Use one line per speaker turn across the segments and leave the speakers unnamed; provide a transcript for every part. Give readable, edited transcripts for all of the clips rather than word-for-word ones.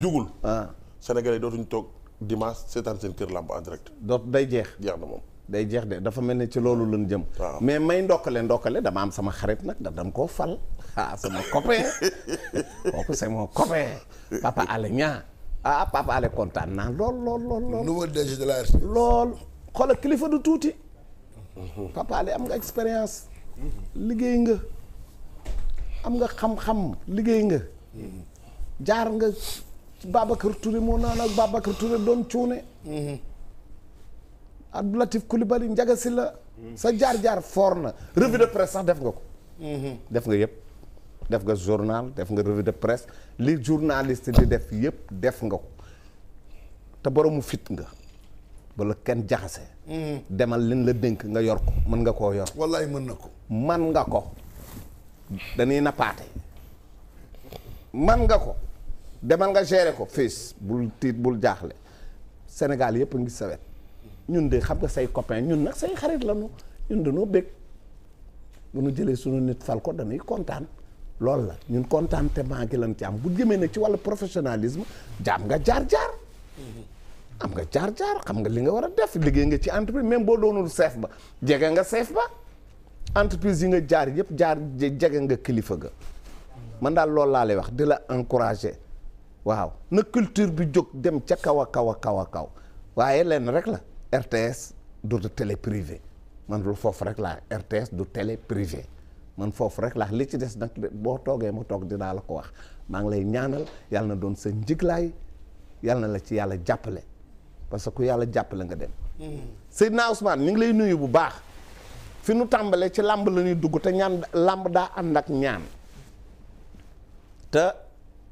jugul. Sénégalais dootuñu toog dimanche seetaan seen kër làmb en direct.
day jeex.
jeex na moom.
day jeex de dafa mel ni ci loolu lañ jëm. mais may ndokkale dama am sama xarit nag dam koo fal sama copain kooku c'est mon copain Papa Alé Niang Papa Alé kontaan naa lool.
nouveau DG de la RTS.
lool xoolal kilifa du tuuti. Papa Alé am nga expérience. liggéey nga am nga xam-xam liggéey nga. jaar nga Babacar Touré moo naan ak Babacar Touré doon cuune. Abdou Latif Coulibaly Ndiaga Sylla sa jaar-jaar foor na revue de presse sax def nga ko. def nga yëpp. def nga journal def nga revue de presse li journaliste di def yëpp def nga ko te boromu fit nga bala kenn jaxase. demal liñ la dénk nga yor ko mën nga koo yor.
wallaay mën na ko.
man nga ko dañuy nappaate man nga ko demal nga gérer ko fils bul tiit bul jaaxle Sénégal yëpp a ngi sawet ñun de xam nga say copain ñun nag say xarit lañu ñun dañoo bëgg bu ñu jëlee sunu nit fal ko dañuy kontaan loolu la ñun kontaan te maa ngi lan ci am bu jëmee nag ci wàllu professionnalisme jaam nga jaar-jaar am nga jaar-jaar xam nga li nga war a def liggéey nga ci entreprise même boo doonul chef ba jege nga chef ba entreprise yi nga jaar yëpp jaar jege nga kilifa ga man daal loolu laa lay wax di la encourager waaw na culture bi jóg dem ca kaw a kaw a kaw a kaw waaye leen rek la RTS du télé privé man lu foofu rek laa RTS du télé privé man foofu rek laa li ci des nag boo toogee ma toog dinaa la ko wax maa ngi lay ñaanal yàlla na doon sa njiglaay yàlla na la ci yàlla jàppale parce que ku yàlla jàppale nga dem. Seydina Ousmane ñu ngi lay nuyu bu baax fi nu tàmbalee ci làmb la ñuy dugg te ñaan làmb daa ànd ak ñaan te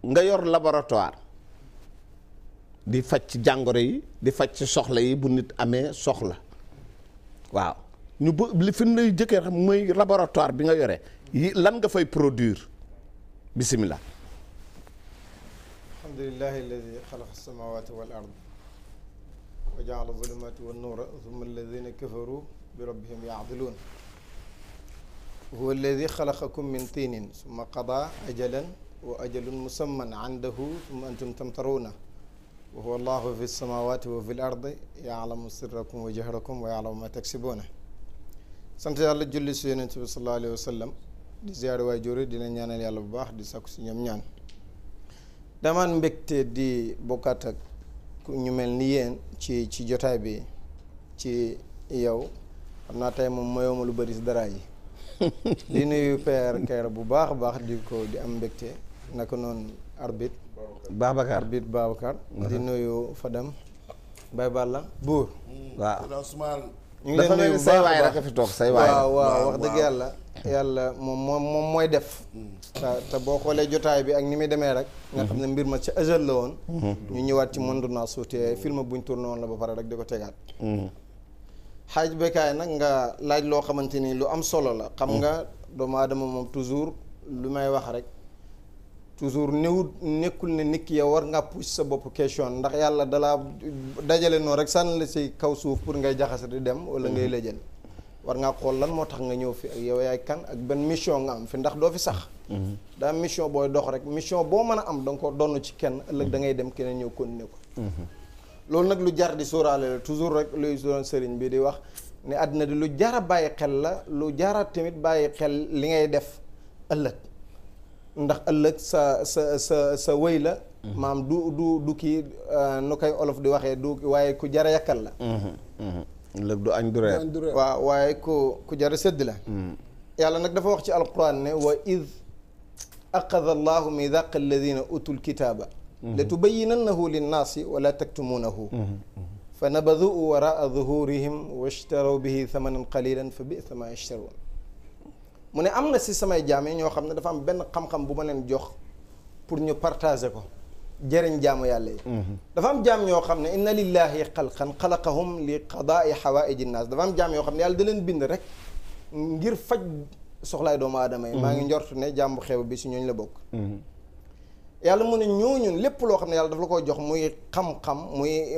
nga yor laboratoire di faj ci jàngoro yi di faj ci soxla yi bu nit amee soxla waaw ñu li fi lay jëkkee xam mooy laboratoire bi nga yore yi lan nga fay produire bisimilah.
alhamdulillahi alladi xalaqa alsamawati wal ard wa jaala zulumati wan nuura thumma alladina kafaru bi rabbihim yaadiluun huwa alladi xalaqakum min tinin summa qada ajalan wa ajalun musamman indahu summa antum tamtaruuna wa huwa allahu fi lsamawati wa fi l ardi yaalamu sirrakum wa jahrakum wa yaalamu ma taksibuuna sant yàlla julli si yonent bi sallallahu alayhi wa sallam di ziyaare waay jóore dina ñaanal yàlla bu baax di sakku si ñoom ñaan damaan mbégte di bokkaat ak ñu mel ni yéen ci jotaay bi ci yow xam naa tey moom moyooma lu bëri si dara yi di nuyu père Kayra bu baax a baax di am mbégte naka noonu arbitre
Babacar
di nuyu Fadam Baye Balla buur
waaw
ñu ngi leen nuyu
say waay rek fi toog say waay
waaw wax dëgg yàlla moom mooy def te boo xoolee jotaay bi ak ni muy demee rek nga xam ne mbir ma ci azal la woon ñu ñëwaat ci monde naa suute film buñ tourné woon la ba pare rek di ko tegaat xaaj bekaay nag nga laaj loo xamante ni lu am solo la xam nga doomu aadama moom toujours lu may wax rek toujours nekkul ne nit ki yow war nga pousse sa bopp question ndax yàlla dalaa dajale noonu rek sànni la si kaw suuf pour ngay jaxase di dem wala ngay lëjal war ngaa xool lan moo tax nga ñëw fi ak yow yaay kan ak benn mission nga am fi ndax doo fi sax daa mission booy dox rek mission boo mën a am da nga ko donn ci kenn ëllëg da ngay dem keneen ñëw continuer ko loolu nag lu jar di sóoraale la toujours rek luy doon sëriñ bi di wax ne àddina di lu jara bàyyi xel la lu jara tamit bàyyi xel li ngay def ëllëg ndax ëllëg sa wëy la maam du kii nu koy olof di waxee du waaye ku jara yàkkal la
ëllëg du añ du reer
waaw waaye ku jara sëdd la yàlla nag dafa wax ci alquran ne wa id aqada allahu midaqa alladina utul kitaaba la tubayinannahu linnaasi wala taktumuunahu fa nabaduu waraa zuhurihim washtaraw bihi thamanan qalilan fa bisa ma yashtaruun mu ne am na si samay jaam yi ñoo xam ne dafa am benn xam-xam bu ma leen jox pour ñu partager ko jëriñ jaamu yàlla yi dafa am jaam ñoo xam ne inna lillahi xalqan xalaqahum li qadaai xawaaiji nnaas dafa am jaam yoo xam ne yàlla da leen bind rek ngir faj soxlaay doomu aadama yi maa ngi njort ne jaam bu xew bi si ñooñu la bokk yàlla mu ne ñooñun lépp loo xam ne yàlla daf la ko jox muy xam-xam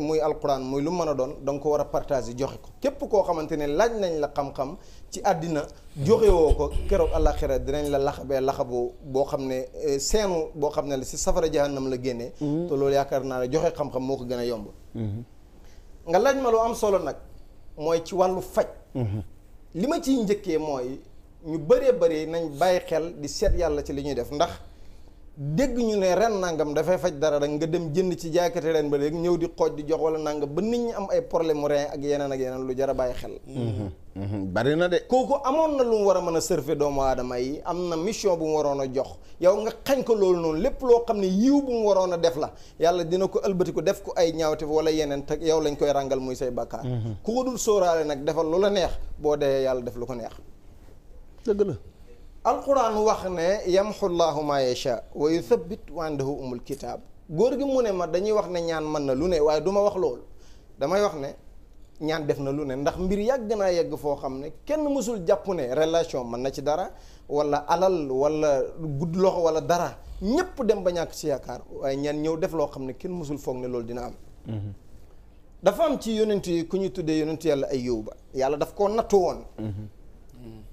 muy alquran muy lu mën a doon da nga ko war a partager joxe ko képp koo xamante ne laaj nañ la xam-xam ci àddina joxe woo ko keroog àllaxira dinañ la laxabee laxabu boo xam ne seenu boo xam ne la si safara jahannam la génnee te loolu yaakaar naa ne joxe xam-xam moo ko gën a yomb nga laaj ma lu am solo nag mooy ci wàllu faj li ma ciy njëkkee mooy ñu bëree bëri nañ bàyyi xel di seet yàlla ci li ñuy def ndax dégg ñu ne ren nangam dafay faj dara rek nga dem jënd ci jaaykati ren ba léegi ñëw di xooj di jox wala nangam ba nit ñi am ay problème mu rein ak yeneen lu jar a bàyyi xel.
bari na de.
kooku amoon na lu mu war a mën a surfer doomu aadama yi am na mission bu mu waroon a jox yow nga xañ ko loolu noonu lépp loo xam ne yiw bu mu waroon a def la yàlla dina ko ëlbati ko def ko ay ñaawte wala yeneen te yow lañ koy ràngal muy say bàkkaar. ku ko dul sóoraale nag defal lu la neex boo dee yàlla def lu ko neex.
dëgg la.
alquran wax ne yamxu llaahu maa yasha wa yuthabbit wa indahu umul kitaab góor gi mu ne ma dañuy wax ne ñaan mën na lu ne waaye du ma wax loolu damay wax ne ñaan def na lu ne ndax mbir yàgg naa yegg foo xam ne kenn mësul jàpp ne relation mën na ci dara wala alal wala gudd loxo wala dara ñépp dem ba ñàkk ci yaakaar waaye ñaan ñëw def loo xam ne kenn mësul foog ne loolu dina am dafa am ci yonent yi ku ñu tuddee yonent yàlla Ayyuba yàlla daf koo nattu woon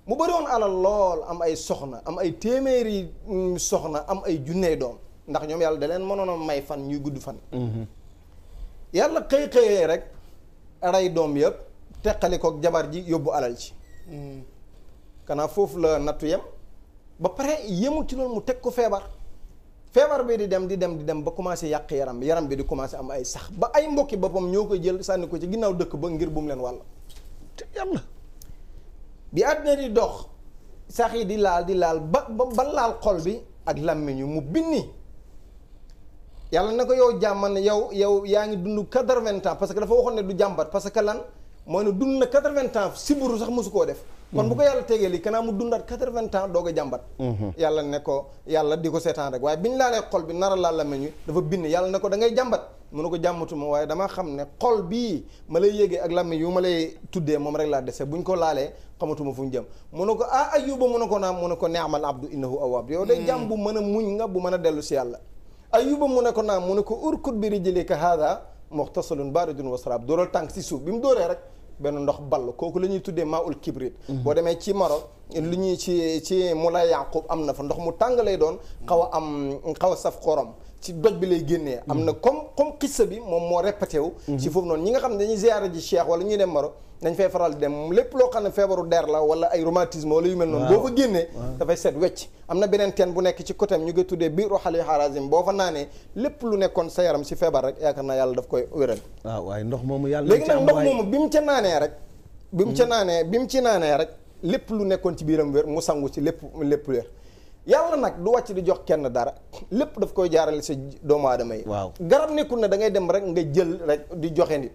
mu bëri woon alal lool am ay soxna am ay téeméeri soxna am ay junney doom ndax ñoom yàlla da leen mënoon a may fan ñuy gudd fan yàlla xëy-xëyee rek rey doom yëpp teqali ko jabar ji yóbbu alal ci kanaa foofu la nattu yem ba pare yemul ci loolu mu teg ko feebar bi di dem ba commencé yàq yaram bi di commencé am ay sax ba ay mbokki boppam ñoo koy jël sànni ko ci ginnaaw dëkk ba ngir bu mu leen wàll te yàlla bi àddina di dox sax yi di laal ba laal xol bi ak làmmiñ yu mu binni yàlla na ko yow jàmman yow yaa ngi dund 80 ans parce que dafa waxoon ne du jàmbat parce que lan mooy ne dund na 80 ans siburu sax mosu koo def kon bu ko yàlla tegee lii kanaa mu dundaat 80 ans doog a jàmbat yàlla ne ko yàlla di ko seetaan rek waaye bi ñu laalee xol bi nara laal làmmiñ wi dafa bind yàlla ne ko da ngay jàmbat mu ne ko jàmmatuma waaye damaa xam ne xol bii ma lay yégee ak làmmiñ yu ma lay tuddee moom rek laa dese buñ ko laalee xamatuma fu ñu jëm mu ne ko Ayyuba mu ne ko naam mu ne ko ni'mal abdu innahu awwaab yow day jàmm bu mën a muñ nga bu mën a dellu si yàlla Ayyuba mu ne ko naam mu ne ko urkut bi rijlika haada muxtasalun baaridun wa saraab dóoral tànk si suuf bi mu dóoree rek benn ndox ball kooku la ñuy tuddee maa ul kibrit boo demee ci Maroc lu ñuy ci Moulay Yaqub am na fa ndox mu tàng lay doon xaw a saf xorom ci doj bi lay génnee am na comme xissa bi moom moo répété wu ci foofu noonu ñi nga xam ne dañuy ziyaara ji Cheikh wala ñuy dem Maroc dañ fay faral di dem lépp loo xam ne feebaru der la wala ay rhumatisme wala yu mel noonu boo fa génnee dafay set wecc am na beneen teen bu nekk ci côté ñu ngi tuddee biiru xali Harazim boo fa naanee lépp lu nekkoon sa yaram si feebar rek yaakaar naa yàlla daf koy wéral
waaw waaye ndox moomu yàlla
léegi nag ndox moomu bi mu ca naanee rek bi mu ci naanee rek lépp lu nekkoon ci biiram wér mu sangu ci lépp wér yàlla nag du wàcc di jox kenn dara lépp daf koy jaarale sa doomu aadama yi
waaw
garab nekkul ne da ngay dem rek nga jël rek di joxe nit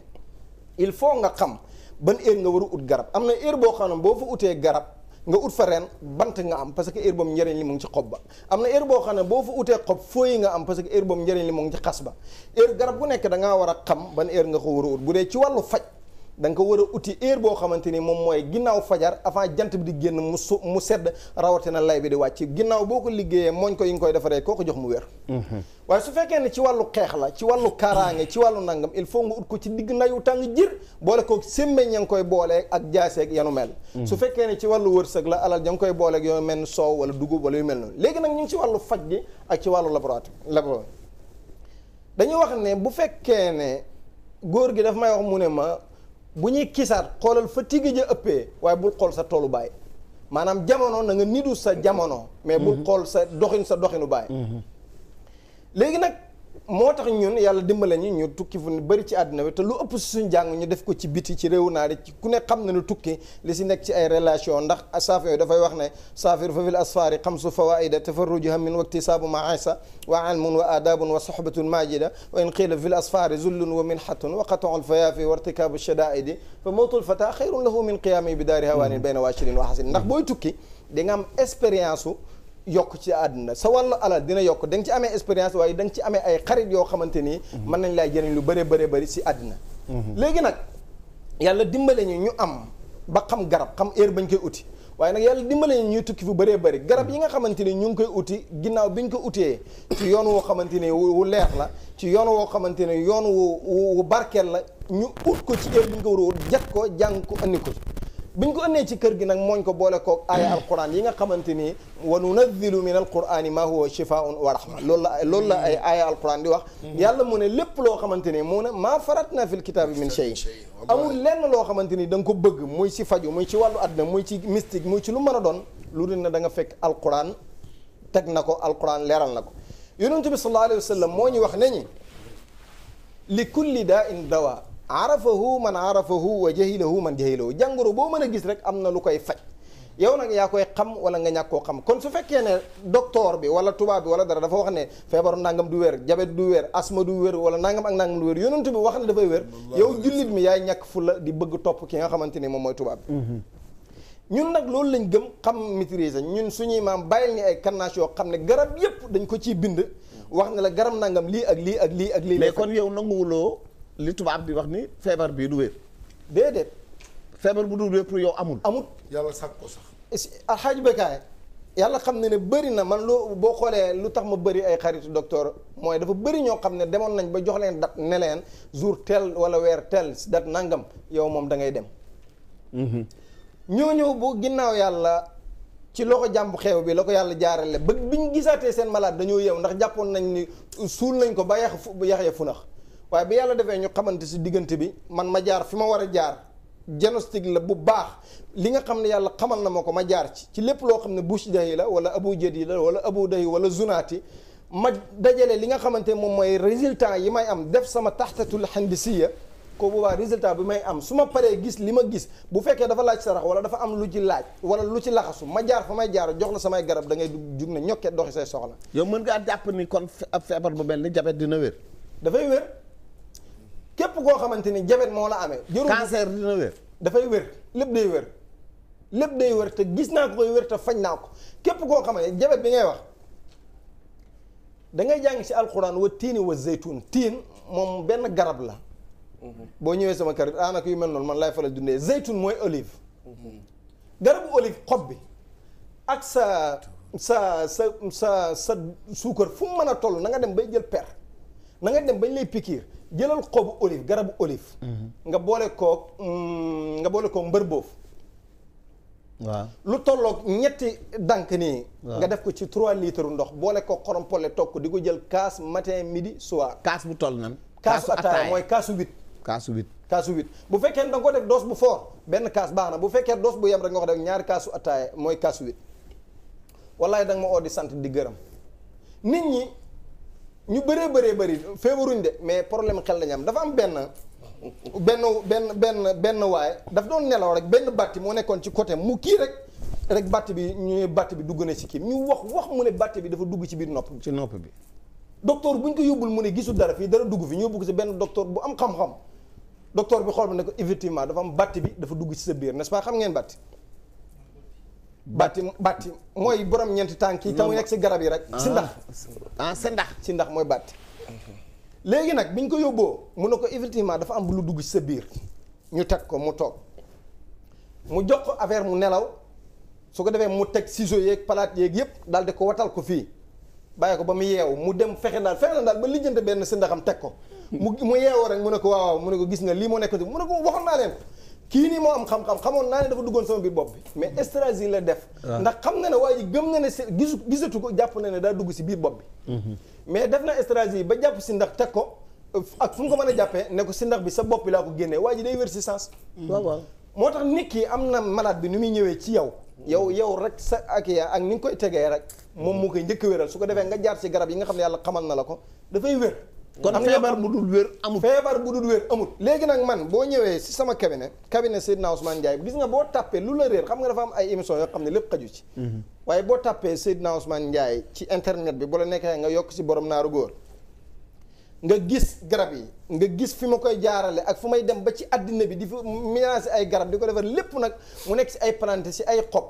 il faut nga xam ban heure nga war a ut garab am na heure boo xam ne boo fa utee garab nga ut fa ren bant nga am parce que heure boobu njëriñ li mu ngi ci xob ba am na heure boo xam ne boo fa utee xob fooyi nga am parce que heure boobu njëriñ li mu ngi ci xas ba heure garab bu nekk da ngaa war a xam ban heure nga ko war a ut bu dee ci wàllu faj da nga ko war a uti heure boo xamante ni moom mooy ginnaaw fajar avant jant bi di génn mu sedd rawatina lay bi di wàcc ginnaaw boo ko liggéeyee mooñ ko yi nga koy defaree koo ko jox mu wér waaye su fekkee ne ci wàllu xeex la ci wàllu kaaraange ci wàllu nangam il faut nga ut ko ci digg nayu tàng jir boole ko sémmeñ ya nga koy boolee ak jaaseeg yanu mel su fekkee ne ci wàllu wërsëg la alal ja nga koy booleeg yoo mel ni soow wala dugub wala yu mel noonu léegi nag ñu ngi ci wàllu faj gi ak ci wàllu laboratoire dañuy wax ne bu fekkee ne góor gi daf may wax mu ne ma bu ñuy kisaat xoolal fa tiggi ja ëppee waaye bul xool sa toolu baay maanaam jamono na nga nidu sa jamono mais bul xool sa doxinu baay léegi nag moo tax ñun yàlla dimbale ñu tukki fu ne bëri ci àddina bi te lu ëpp si suñu jàng ñu def ko ci biti ci réew naa ci ku ne xam na ne tukki li si nekk ci ay relation ndax saaf yooyu dafay wax ne saafir fa fil asfaari xamsu fawaida tafarruju hammin wa iktisaabu maisa wa ilmun wa adabun wa sohbatun majida wa in qiila fil asfaari zullun wa minhatun wa qataul fayafi wa irtikaabu shadaidi fa mawtul fata xayrun lahu min qiyaami bi daari hawaanin bayna waashilin wa hasin ndax booy tukki di nga am expérience yokk ci àdduna sa wàllu alal dina yokk da nga ci amee expérience waaye da nga ci amee ay xarit yoo xamante nii mën nañ laay jëriñ lu bëri si àddina léegi nag yàlla dimbale ñu am ba xam garab xam heure bañ koy uti waaye nag yàlla dimbale ñuy tukki fu bëree bëri garab yi nga xamante ni ñu ngi koy uti ginnaaw bi ñu ko utee ci yoon woo xamante ni wu leer la ci yoon woo xamante ni yoon wu barkeel la ñu ut ko ci heure bi ñu ko war a ut jat ko jàng ko andi ko bi ñu ko andee ci kër gi nag mooñ ko boole koog aaya alquran yi nga xamante ni wa nunazzilu min alqurani ma huwa shifaun wa rahma loolu la ay aaya alquran di wax yàlla mu ne lépp loo xamante ni mu ne maa faratna fil kitaabi min shay amul lenn loo xamante ni da nga ko bëgg muy ci faju muy ci wàllu àdduna muy ci mystique muy ci lu mën a doon lu dul ne da nga fekk alquran teg na ko alquran leeral na ko yonent bi sallallahu alayhi wa sallam moo ñu wax ne ñi li kulli daa in dawa arafahu man arafahu wa jahilahu man jahilahu jàngoro boo mën a gis rek am na lu koy faj yow nag yaa koy xam wala nga ñàkk koo xam kon su fekkee ne docteur bi wala tubaab bi wala dara dafa wax ne feebaru nangam du wér jabet du wér asma du wér wala nangam ak nangam du wér yonent bi wax ne dafay wér yow jullit mi yaay ñàkk fu la di bëgg topp ki nga xamante ni moom mooy tubaab bi ñun nag loolu lañ gëm xam maîtriser ñun suñuy maam bàyyil ni ay kannaash yoo xam ne garab yépp dañ ko ciy bind wax ne la garab nangam lii ak lii ak lii ak lii
mais kon yow nanguwuloo li tubaab di wax ni feebar bii du wér
déedéet
feebar bu dul wér pour yow amul
yàlla sàkk ko sax
alxaaj Bécaye yàlla xam ne ne bëri na man loo boo xoolee lu tax ma bëri ay xaritu docteur mooy dafa bëri ñoo xam ne demoon nañ ba jox leen dat ne leen jour tel wala weer tel si dat nangam yow moom da ngay dem ñooñu bu ginnaaw yàlla ci loxo jàmbu xeew bi la ko yàlla jaarale ba biñ gisaatee seen malade dañoo yeew ndax jàppoon nañ ni suul nañ ko ba yax ya funax waaye bi yàlla defee ñu xamante si diggante bi man ma jaar fi ma war a jaar diagnostic la bu baax li nga xam ne yàlla xamal na ma ko ma jaar ci lépp loo xam ne Bush dahi la wala Abu Jadi la wala Abu dahi wala Zunaati ma dajale li nga xamante moom mooy résultat yi may am def sama taxtatul handisiya ko boobaa résultat bi may am su ma paree gis li ma gis bu fekkee dafa laaj sarax wala dafa am lu ci laaj wala lu ci laxasu ma jaar fa may jaar jox la samay garab da ngay jug ne ñokkee doxi say soxla
yow mën ngaa jàpp ni kon ab feebar bu mel ni jabet dina wér
dafay wér képp koo xamante ni jabet moo la amee jërul
cancer dina wér
dafay wér lépp day wér lépp day wér te gis naa ko koy wér te fañ naa ko képp koo xam ne jabet bi ngay wax da ngay jàng ci alquran wa tiini wa zeytun tiin moom benn garab la boo ñëwee sama kër daanaka yu mel noonu man lay faral dundee zeytun mooy olive garabu olive xob bi ak sa suukar fu mu mën a toll na nga dem bay jël per na nga dem bañ lay pikiir jëlal xobu olive garabu olive nga boole koog mbër boof
waaw
lu tolloog ñetti dànk nii nga def ko ci 3 litres ndox boole ko xorom pole toog ko di ko jël kaas matin midi soir
kaas bu toll nan
kaasu ataaya mooy kaasu 8 kaasu 8 bu fekkee ne da nga ko def doos bu fort benn kaas baax na bu fekkee doos bu yem rek nga ko def ñaari kaasu ataaya mooy kaasu 8 wallaay da nga ma oo di sant di gërëm nit ñi ñu bëree bëri feebaruñ de mais problème xel lañu am dafa am benn waaye daf doon nelaw rek benn bàtti moo nekkoon ci côté mu kii rek bàtti bi dugg na ci kii ñu wax mu ne bàtti bi dafa dugg ci biir nopp bi
ci nopp bi
docteur bu ñu ko yóbbul mu ne gisul dara fii dara dugg fi ñu yóbbu ko si benn docteur bu am xam-xam docteur bi xool bi ne ko effectivement dafa am bàtti bi dafa dugg ci sa biir n'est-ce pas xam ngeen bàtti mooy borom ñeenti tànk yi te mu nekk si garab yi rek si ndax mooy bàtti léegi nag bi ñu ko yóbboo mu ne ko effectivement dafa am lu dugg ci sa biir ñu teg ko mu toog mu jox ko affaire mu nelaw su ko defee mu teg ciseaux yeeg palaat yeeg yëpp daal di ko watal ko fii bàyyi ko ba mu yeewu mu dem fexe na daal ba lijjante benn si ndaxam teg ko mu yeewoo rek mu ne ko waaw mu ne ko gis nga lii moo nekk mu ne ko waxoon naa leen ko kii nii moo am xam-xam xamoon naa ne dafa duggoon sama biir bopp bi mais stratégie la def ndax xam na ne waa ji gëm na ne gisatu ko jàpp na ne daa dugg si biir bopp bi mais def na stratégie ba jàpp si ndax teg ko ak fu mu ko mën a jàppee ne ko si ndax bi sa bopp bi laa ko génnee waa ji day wér si sens waaw moo tax nit ki am na malade bi ni muy ñëwee ci yow rek sa ak ni nga koy tegee rek moom moo koy njëkk wéral su ko defee nga jaar ci garab yi nga xam ne yàlla xamal na la ko dafay wér
kon feebar bu dul wér amut
léegi nag man boo ñëwee si sama cabinet Seydina Ousmane Ndiaye gis nga boo tàppee lu la réer xam nga dafa am ay émission yoo xam ne lépp xaju ci waaye boo tàppee Seydina Ousmane Ndiaye ci internet bi bu la nekkee nga yokk si borom naaru góor nga gis garab yi nga gis fi ma koy jaarale ak fu may dem ba ci àddina bi di fi mélanger ay garab di ko defar lépp nag mu nekk si ay plante si ay xob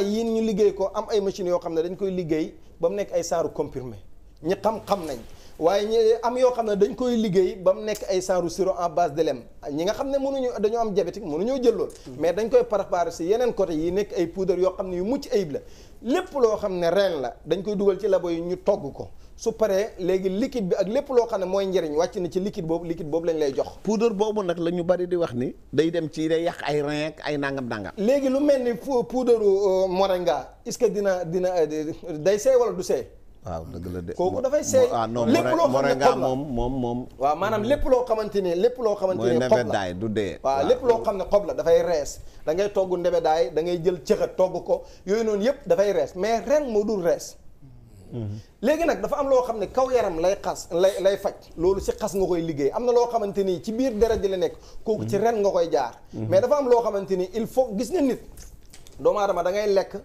yéen ñu liggéey ko am ay machines yoo xam ne dañ koy liggéey ba mu nekk ay saaru comprimé ñi xam nañ waaye ñi am yoo xam ne dañ koy liggéey ba mu nekk ay genre sirop en base de lem ñi nga xam ne mënuñu dañoo am diabétique mënuñoo jël lool mais dañ koy préparer si yeneen côté yi nekk ay poudre yoo xam ne yu mucc ayib la lépp loo xam ne reen la dañ koy dugal ci labo yi ñu togg ko su paree léegi liquide bi ak lépp loo xam ne mooy njëriñ wàcc na ci liquide boobu lañ lay jox.
poudre boobu nag la ñu bari di wax ni day dem ci day yàq ay rein ak ay nangam.
léegi lu mel ni poudre moringa est-ce que dina day seey wala du seey.
waaw dëgg la de
kooku dafay seey lépp loo xam ne xob la
moom
waaw maanaam lépp loo xamante ni xob la
nebedaay du dee
waaw lépp loo xam ne xob la dafay rees da ngay togg ndebedaay da ngay jël cëxat togg ko yooyu noonu yëpp dafay rees mais ren moo dul rees léegi nag dafa am loo xam ne kaw yaram lay xas lay faj loolu si xas nga koy liggéey am na loo xamante ni ci biir deret ji la nekk kooku ci ren nga koy jaar mais dafa am loo xamante ni il faut gis nga nit doomu aadama da ngay lekk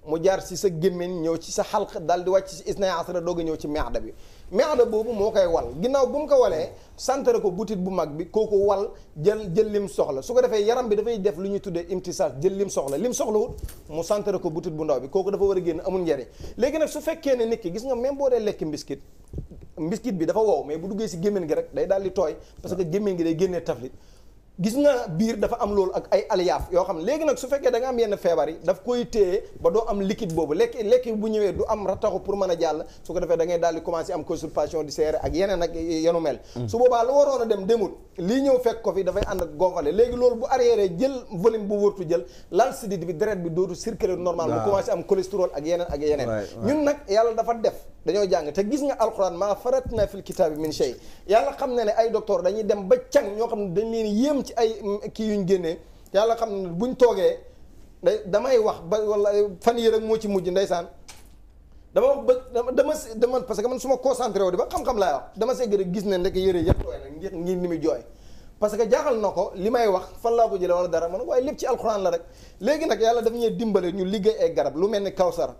mu jaar ci sa gémmiñ ñëw ci sa xalq daal di wàcc ci isnay asra doog a ñëw ci meexda bi meexda boobu moo koy wal ginnaaw bu mu ko walee santere ko butit bu mag bi kooku wal jël lim soxla su ko defee yaram bi dafay def lu ñuy tuddee imtisaal jël lim soxla wut mu santere ko butit bu ndaw bi kooku dafa war a génn amul njariñ léegi nag su fekkee ne nit ki gis nga même boo dee lekk mbiskit bi dafa wow mais bu duggee si gémmiñ gi rek day daal di tooy parce que gémmiñ gi day génnee taflit gis nga biir dafa am loolu ak ay aliyaaf yoo xam ne léegi nag su fekkee da nga am yenn feebar yi daf koy téye ba doo am liquide boobu lekk bu ñëwee du am rattaxu pour mën a jàll su ko defee da ngay daal di commencer am constipation di seere ak yeneen ak yenu mel su boobaa lu waroon a dem demul lii ñëw fekk ko fi dafay ànd ak gonfale léegi loolu bu arrière jël volume bu wërtu jël lal sidit bi deret bi dootu circuler normal mu commencé am cholestérol ak yeneen ñun nag yàlla dafa def dañoo jàng te gis nga alxuraan maa faratna fil kitaabi min shay yàlla xam ne ay docteur dañuy dem ba càng ñoo xam ne dañ leen yéem ci ay kii yuñ génnee yàlla xam ne buñ toogee damay wax ba wala fan yi rek moo ci mujj ndeysaan dama wax ba dama parce que man su ma concentré wu di ba xam-xam laay wax dama segg rek gis ne ndek yëre yëpp tooy nag ngir ni muy jooy parce que jaaxal na ko li may wax fan laa ko jëlee wala dara man waaye lépp ci alxuraan la rek léegi nag yàlla daf ñuy dimbale ñu liggéey ay garab lu mel ni kawsara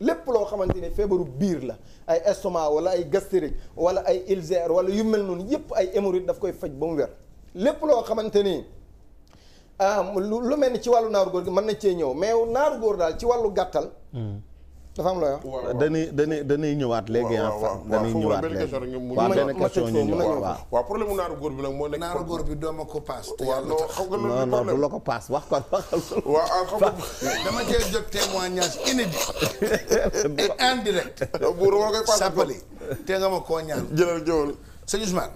lépp loo xamante ni feebaru biir la ay estomac wala ay gastrique wala ay ulcère wala yu mel noonu yëpp ay hémorroïde daf koy faj ba mu wér lépp loo xamante ni lu mel ni ci wàllu naaru góor gi mën na cee ñëw mais naaru góor daal ci wàllu gàttal dafa am looy wax
dañuy ñëwaat léegi dañuy ñëwaat léegi waaw benn question ñu ñëw
waaw problème mu naaru góor bi nag moo nekk
naaru góor bi dooma ko paas te
waaw
yàlla tax
xam nga
non du la ko paas wax ko
waaw xam nga
dama cee jot témoignage inédit et indirect
buur moo koy paas
sàppali te nga ma koo ñaan
jëlal
sëñ Ousmane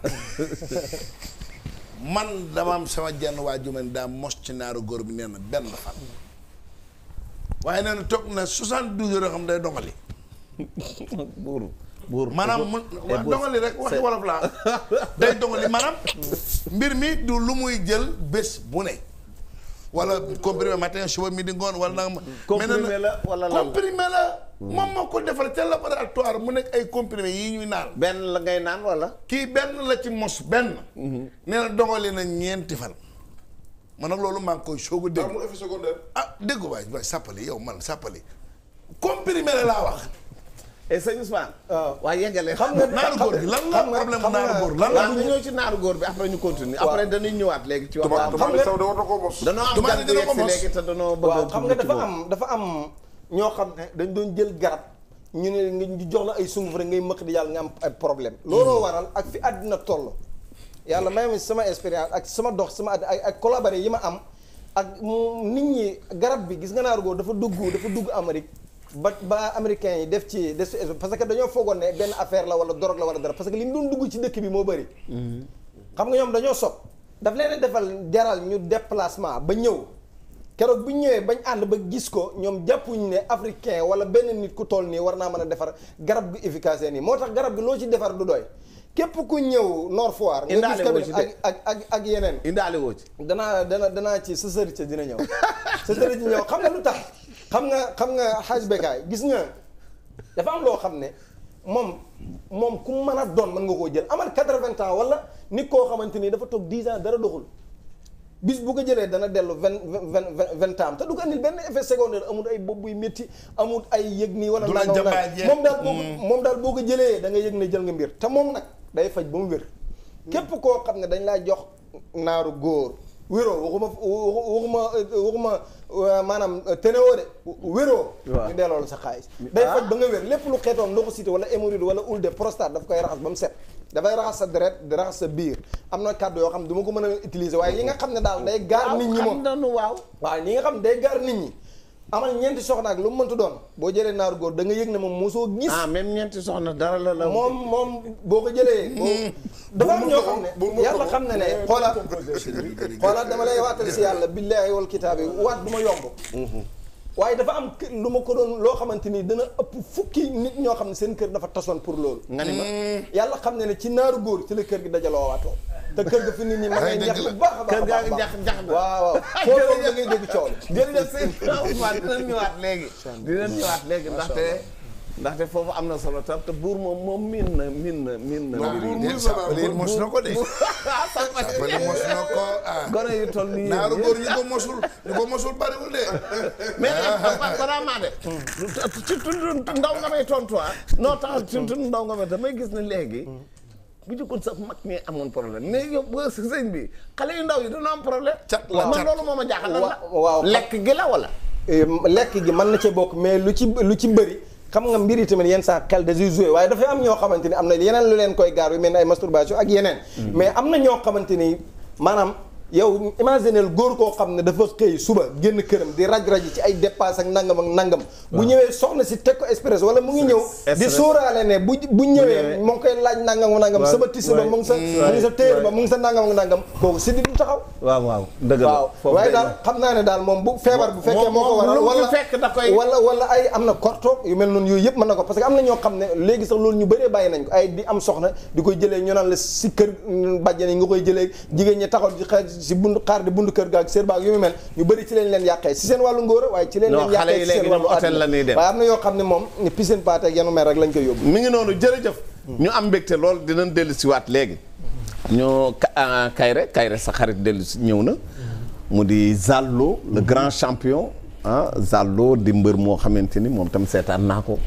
man dama am sama jenn waa ju man daa mos ci naaru góor bi nee na benn fan waaye nee na toog na 72 heures yoo xam day dongali
buur
maanaam mu dongali rek waxi wolof laa day dongali maanaam mbir mi du lu muy jël bés bu ne wala comprimé matin suba midi ngoon wala nanga
comprimé la wala lan
comprimé la moom moo ko defal ca laboratoire mu nekk ay comprimé yi ñuy naan
benn la ngay naan wala
kii benn la ci mos benn nee na dongali na ñeenti fan man nag loolu maa ngi koy soog a dégg
amul effet secondaire
dégg waay sàppali yow man sàppali comprimé la laa wax
et sëñ Ousmane waaye yeggale
xam nga
naaru góor bi lan la problème mu naaru góor lan la
ñu ñëw ci naaru góor bi après ñu continue après dañuy ñëwaat léegi ci wax
tubaab saw de war na koo mos
danoo am gan bu yegg si léegi te danoo bëgg
waaw xam nga dafa am ñoo xam ne dañ doon jël garab ñu ne nga jox la ay sunguf rek ngay mëq di yàlla nga am ay problème looloo waral ak fi àddina toll yàlla may ma sama expérience ak sama dox sama ak collaboré yi ma am ak nit ñi garab bi gis nga naaru góor dafa dugg Amérique ba américains yi def ci parce que dañoo foogoon ne benn affaire la wala drogue la wala dara parce que li mu doon dugg ci dëkk bi moo bëri xam nga ñoom dañoo sob daf leen defal jaral ñu déplacement ba ñëw keroog bu ñëwee bañ ànd ba gis ko ñoom jàppuñ ne africain wala benn nit ku toll nii war naa mën a defar garab gu efficace nii moo tax garab gi loo ci defar du doy képp ku ñëw Nord Foire nga gis tamit ak yeneen
indaale woo ci
danaa ci sa sëriñ dina ñëw sa sëriñ ñëw xam nga lu tax xam nga xaaj bekaay gis nga dafa am loo xam ne moom ku mën a doon mën nga koo jël amal 80 ans wala nit koo xamante ni dafa toog 10 ans dara doxul bis bu ko jëlee dana dellu 20 ans te du ko andil benn effet secondaire amul ay bopp buy métti amul ay yëg nii wala moom daal boo ko jëlee da nga yëg ne jël nga mbir te moom nag day faj ba mu wér képp koo xam ne dañ laa jox naaru góor wéroo waxuma maanaam ténéwoo de wéroo ñu delloo la sa xaalis day faj ba nga wér lépp lu xeetoon ndoxosité wala hémorroïde wala ulde prostate daf koy raxas ba mu set dafay raxas sa deret di raxas sa biir am na kàddu yoo xam ne du ma ko mën a utiliser waaye yi nga xam ne daal day gaar nit ñi moom waaw ñi nga xam ne day gaar nit ñi amal ñeenti soxna ak lu mu mënta doon boo jëlee naaru góor da nga yëg ne moom mosoo gis.
même ñeenti soxna dara la
moom boo ko jëlee. dafa am ñoo xam ne yàlla xam na ne xoolaat dama lay waatal si yàlla billaahi wal kitaabi waat du ma yomb. waaye dafa am lu ma ko doon loo xamante ni dana ëpp fukki nit ñoo xam ne seen kër dafa tasoon pour loolu. nga ni ma yàlla xam ne ci naaru góor ci la kër gi dajaloo waatoo. te kër ga fi nit ñi ma ngay ñax bu baax a baax. kër gaa ngi jax waaw foo toog da ngay dégg coow li.
jërëjëf sëñ Ousmane dinañ ñëwaat léegi. dinañ ñëwaat léegi ndaxte foofu am na solo te buur moom miin na.
buur mos na ko de. sàppali mos na ko
gone yu toll nii
naaru góor ñu ko mosul bariwul de.
mais balaa maa de. ci ndaw nga may tontu non tax ci ndaw nga may damay gis ne léegi. bu jëkkoon sax mag ñi amoon problème mais yow ba sëñ bi xale yu ndaw yi dana am problème. man loolu moo ma jaaxal lan la.
waaw
lekk gi la wala.
lekk gi mën na cee bokk mais lu ci bëri. xam nga mbir yi tamit yenn saa xel da ciy joué waaye dafay am ñoo xamante ni am na yeneen lu leen koy gaar yu mel ni ay masturbation ak yeneen. mais am na ñoo xamante ni maanaam. yow imagineel góor koo xam ne dafa xëy suba génn këram di raj-raji ci ay dépasse ak nangam bu ñëwee soxna si teg ko express wala mu ngi ñëw di sóoraale ne bu ñëwee mu ngi koy laaj nangam sama tisi ba mu ngi sa téer ba mu ngi sa nangam kooku si di du taxaw
waaw dëgg la
waaw waaye daal xam naa ne daal moom bu feebar bu fekkee moo ko waral wala ay am na kortoog yu mel noonu yooyu yëpp mën na ko parce que am na ñoo xam ne léegi sax loolu ñu bëree bàyyi nañ ko ay di am soxna di koy jëlee ñu naan la si kër bàjjan yi nga koy jëlee jigéen ñi taxaw si bundu kër ga ak sër baag yu mu mel ñu bëri ci leen yàqee si seen wàllu ngóora waaye ci leen yàqee si seen wàllu hôtel la ñuy dem waaye am na yoo xam ne moom piscine pâté ak yenu mel rek lañ koy yóbbu
mi ngi noonu jërëjëf ñu am mbégte lool dinañ dellu si waat léegi ñu Kayre sa xarit dellu si ñëw na mu di Zallo le grand champion Zallo di mbër moo xamante ni moom tam seetaan naa ko